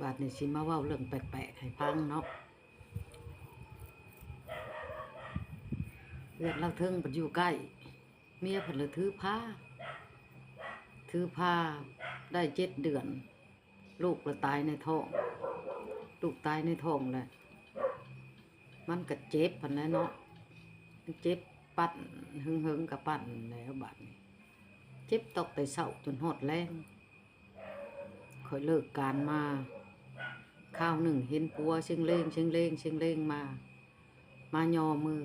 ບາດນີ້ຊິມາເວົ້າເລື່ອງແປກໆໃຫ້ຟັງເນາະ. ເຮືອນລາວເທິງເພິ່ນຢູ່ໃກ້ ເມຍເພິ່ນລະຖືພາ ຖືພາໄດ້ເຈັດເດືອນ ລູກລະຕາຍໃນທ້ອງ ລູກຕາຍໃນທ້ອງແລ້ວ ມັນກະເຈັບຫັ້ນແຫຼະເນາະ ມັນເຈັບ ປັ້ນ ເຫິງໆກະປັ້ນແລ້ວບາດນີ້ ເຈັບຕອກແຕ່ເຊົ້າຈົນຮອດແລງ. ຂ້ອຍເລີກການມາ ຄາວໜຶ່ງເຫັນຜົວເຊັງເລງ ເຊັງເລງ ເຊັງເລງມາ ມາຍໍມື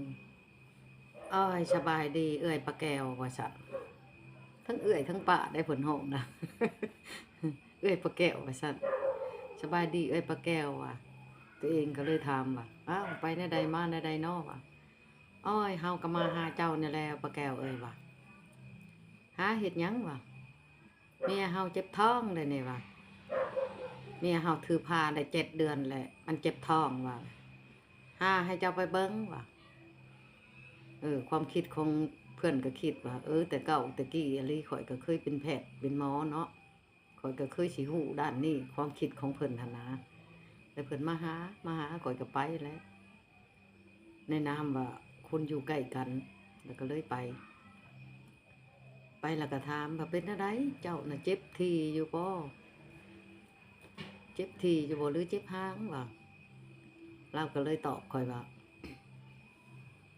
ໂອ້ຍ ສະບາຍດີເອື້ອຍປາແກ້ວ ວ່າຊັ້ນ ທັງເອື້ອຍທັງປ້າໄດ໋ເພິ່ນຮ້ອງນະ ເອື້ອຍປາແກ້ວ ວ່າຊັ້ນ ສະບາຍດີເອື້ອຍປາແກ້ວ ວ່າ ຕົວເອງກະເລີຍຖາມວ່າ ອ້າວ ໄປແນວໃດມາແນວໃດນໍ ວ່າ ໂອ້ຍ ເຮົາກະມາຫາເຈົ້ານີ້ແຫຼະປາແກ້ວເອີຍ ວ່າ ຫາເຮັດຫຍັງ ວ່າ ເມຍເຮົາເຈັບທ້ອງເດນີ້ວ່າ ເມຍເຮົາຖືພາໄດ້ເຈັດເດືອນແລ້ວ ມັນເຈັບທ້ອງວ່າ ຫາໃຫ້ເຈົ້າໄປເບິ່ງວ່າ. ເອີ ຄວາມຄິດຂອງເພິ່ນກະຄິດວ່າ ເອີ ແຕ່ເກົ່າແຕ່ກີ້ອີ່ຫຼີ ຂ້ອຍກະເຄີຍເປັນແພດເປັນໝໍເນາະ ຂ້ອຍກະເຄີຍຊິຮູ້ດ້ານນີ້ ຄວາມຄິດຂອງເພິ່ນຫັ້ນນາ ແລ້ວເພິ່ນມາຫາ ມາຫາ ຂ້ອຍກະໄປແຫຼະ ໃນນາມວ່າຄົນຢູ່ໃກ້ກັນ ແລ້ວກະເລີຍໄປ ໄປແລ້ວກະຖາມວ່າ ເປັນແນວໃດ ເຈົ້ານະເຈັບຖີ່ຢູ່ບໍ່ ເຈັບຖີ່ຢູ່ບໍ່ ຫຼືເຈັບຮາງ ວ່າ ລາວກະເລີຍຕອບຂ້ອຍວ່າ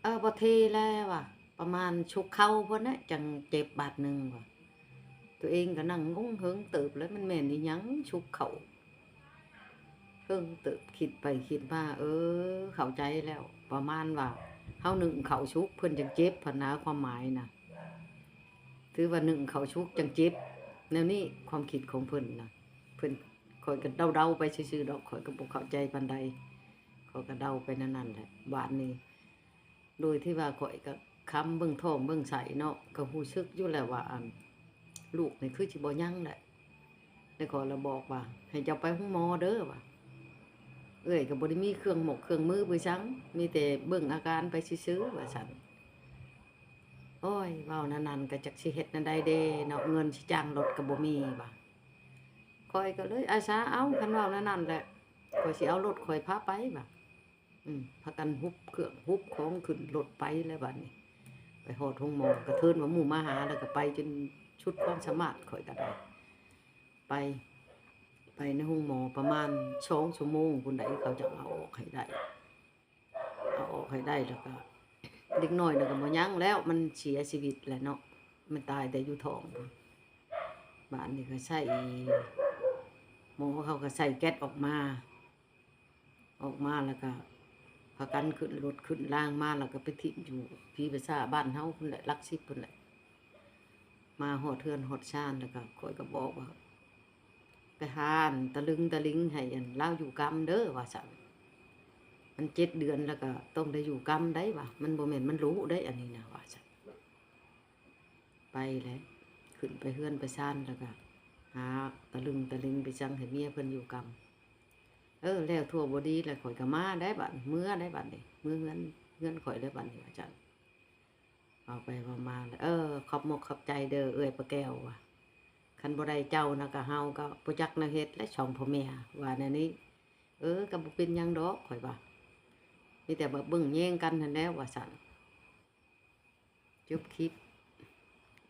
ເອີ ບໍ່ຖີ່ແລ້ວວ່າ ປະມານຊຸກເຂົ່າພຸ້ນແຫຼະ ຈັ່ງເຈັບບາດໜຶ່ງວ່າ. ຕົວເອງກະນັ່ງງົງເຫິງເຕີບແລ້ວ ມັນແມ່ນອີ່ຫຍັງຊຸກເຂົ່າ ເຫິງເຕີບ ຄິດໄປຄິດມາ ເອີ ເຂົ້າໃຈແລ້ວ ປະມານວ່າເຮົາໜຶ້ງເຂົ້າສຸກ ເພິ່ນຈັ່ງເຈັບຫັ້ນນາ ຄວາມໝາຍນະ ຖືວ່າໜຶ້ງເຂົ້າສຸກຈັ່ງເຈັບ ແນວນີ້ ຄວາມຄິດຂອງເພິ່ນນະ ເພິ່ນ ຂ້ອຍກະເດົາໆໄປຊື່ໆດອກ ຂ້ອຍກະບໍ່ເຂົ້າໃຈປານໃດ ຂ້ອຍກະເດົາໄປແນວນັ້ນແຫຼະ ບາດນີ້ ໂດຍທີ່ວ່າຂ້ອຍກະຄຳເບິ່ງທ້ອງເບິ່ງໄສ້ເນາະ ກະຮູ້ສຶກຢູ່ແລ້ວວ່າ ອັນ ລູກນີ້ຄືຊິບໍ່ຍັງແຫຼະ ແລ້ວຂ້ອຍລະບອກວ່າ ໃຫ້ເຈົ້າໄປໂຮງໝໍເດີວ່າ ເອື້ອຍກະບໍ່ໄດ້ມີເຄື່ອງໝົກເຄື່ອງມືໄປສັງ ມີແຕ່ເບິ່ງອາການໄປຊື່ໆ ວ່າຊັ້ນ. ໂອ້ຍ ເວົ້າແນວນັ້ນກະຈັກຊິເຮັດແນວໃດເດເນາະ ເງິນຊິຈ້າງລົດກະບໍ່ມີວ່າ ຂ້ອຍກະເລີຍອາສາເອົາ ຄັນເວົ້າແນວນັ້ນແຫຼະ ຂ້ອຍຊິເອົາລົດຂ້ອຍພາໄປວ່າ. ອືມ ພາກັນຮຸບເຄື່ອງຮຸບຂອງຂຶ້ນລົດໄປແລ້ວບາດນີ້ ໄປຮອດໂຮງໝໍ ກະເທີນວ່າໝູ່ມາຫາ ແລ້ວກະໄປຈົນສຸດຄວາມສາມາດ ຂ້ອຍກະໄດ້ ໄປ ໄປໃນໂຮງໝໍປະມານສອງຊົ່ວໂມງພຸ້ນໃດ ເຂົາຈັ່ງເອົາອອກໃຫ້ໄດ້ ເອົາອອກໃຫ້ໄດ້ ແລ້ວກະເດັກນ້ອຍນັ້ນກະບໍ່ຍັງແລ້ວ ມັນເສຍຊີວິດແລ້ວເນາະ ມັນຕາຍແຕ່ຢູ່ທ້ອງພຸ້ນ ບາດນີ້ກະໃສ່ ໝໍເຂົາກະໃສ່ແກັດອອກມາ ອອກມາແລ້ວກະພາກັນຂຶ້ນລົດຂຶ້ນລາງມາ ແລ້ວກະໄປຖິ້ມຢູ່ພີປະຊາບ້ານເຮົາພຸ້ນແຫຼະ ຫຼັກສິບພຸ້ນແຫຼະ ມາຮອດເຮືອນຮອດຊານ ແລ້ວກະຂ້ອຍກະບອກວ່າ ໄປຫາອັນຕະລຶງຕະລິງໃຫ້ອັນລາວຢູ່ກຳເດີວ່າຊັ້ນ ມັນເຈັດເດືອນແລ້ວກະຕ້ອງໄດ້ຢູ່ກຳໄດ໋ວ່າ ມັນບໍ່ແມ່ນມັນລຸໄດ໋ອັນນີ້ນະວ່າຊັ້ນ. ໄປແຫຼະ ຂຶ້ນໄປເຮືອນໄປຊານ ແລ້ວກະຫາຕະລຶງຕະລິງໄປສັ່ງໃຫ້ເມຍເພິ່ນຢູ່ກຳ ເອີ ແລ້ວທົ່ວບໍ່ດີແລ້ວ ຂ້ອຍກະມາໄດ້ບາດ ເມືອໄດ້ບາດນີ້ ເມືອເຮືອນ ເຮືອນຂ້ອຍແລ້ວບາດນີ້ ວ່າຊັ້ນ. ເວົ້າໄປເວົ້າມາແລ້ວ ເອີ ຂອບມົກຂອບໃຈເດີເອື້ອຍປາແກ້ວ ວ່າ ຄັນບໍ່ໄດ້ເຈົ້ານະ ກະເຮົາກະບໍ່ຈັກແນວເຮັດແຫຼະ ສອງຜົວເມຍ ວ່າແນວນີ້. ເອີ ກະບໍ່ເປັນຫຍັງດອກ ຂ້ອຍວ່າ ມີແຕ່ວ່າເບິ່ງແຍງກັນຫັ້ນແຫຼະ ວ່າຊັ້ນ. ຈົບຄລິບ